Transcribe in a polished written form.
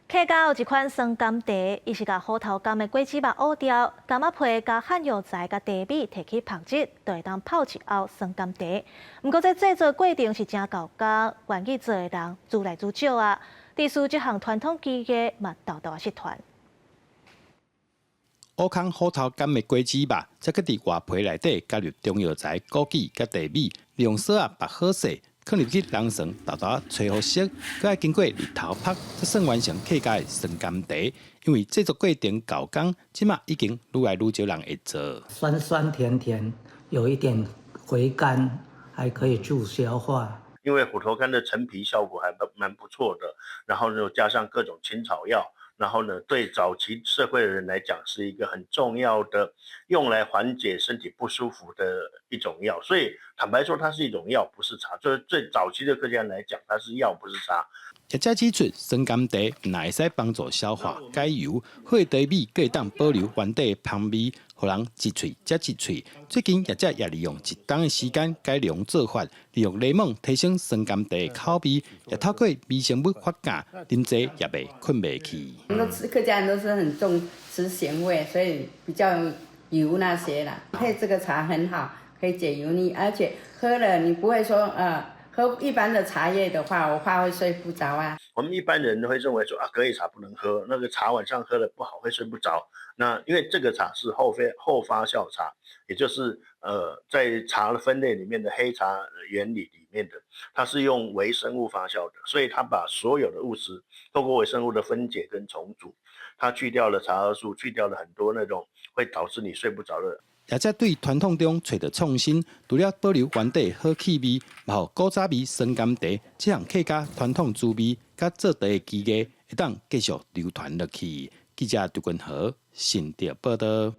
客家有一款酸柑茶，伊是共虎頭柑的果子肉挖掉，柑仔皮佮漢藥材佮茶米提去曝日，就會當泡一甌酸柑茶。毋過這製作過程是誠猴工，願意做的人愈來愈少啊。致使這項傳統技藝嘛，沓沓仔失傳。挖空虎頭柑的果子肉，才閣佇外皮內底加入中藥材、枸杞佮茶米，利用索仔縛好勢，囥入去籠床，沓沓吹予熟，閣愛經過日頭曝，才算完成客家的酸柑茶。因為製作過程猴工，這馬已經愈來愈少人會做。酸酸甜甜，有一點回甘，還可以助消化。因為虎頭柑的陳皮效果還蠻不錯的，然後呢加上各種青草藥，然後呢對早期社會的人來講是一個很重要的用來緩解身體不舒服的一種藥。所以坦白說，它是一種藥，不是茶。就是最早期的客家人來講，它是藥，不是茶。業者指出，酸柑茶毋但會使幫助消化、解油，好的茶米閣會當保留原底的芳味，予人一喙接一喙。最近業者也利用一冬的時間改良做法，利用檸檬提升酸柑茶的口味，也透過微生物發酵，啉茶也袂睏袂去。我們都吃客家人都是很重吃鹹味，所以比較油那些啦。配這個茶很好，可以解油膩，而且喝了你不會說喝一般的茶葉的話，我怕會睡不着啊。我們一般人都會認為說啊，隔夜茶不能喝，那個茶晚上喝了不好，會睡不着。那因為這個茶是後發酵茶，也就是在茶的分類裡面的黑茶原理裡面的，它是用微生物發酵的，所以它把所有的物質透過微生物的分解跟重組，它去掉了茶褐素，去掉了很多那種會導致你睡不着的。業者對傳統中揣著創新，除了保留原底好氣味，嘛予古早味酸柑茶這項客家傳統滋味，佮做茶的技藝，會當繼續流傳落去。記者杜君和新竹報導。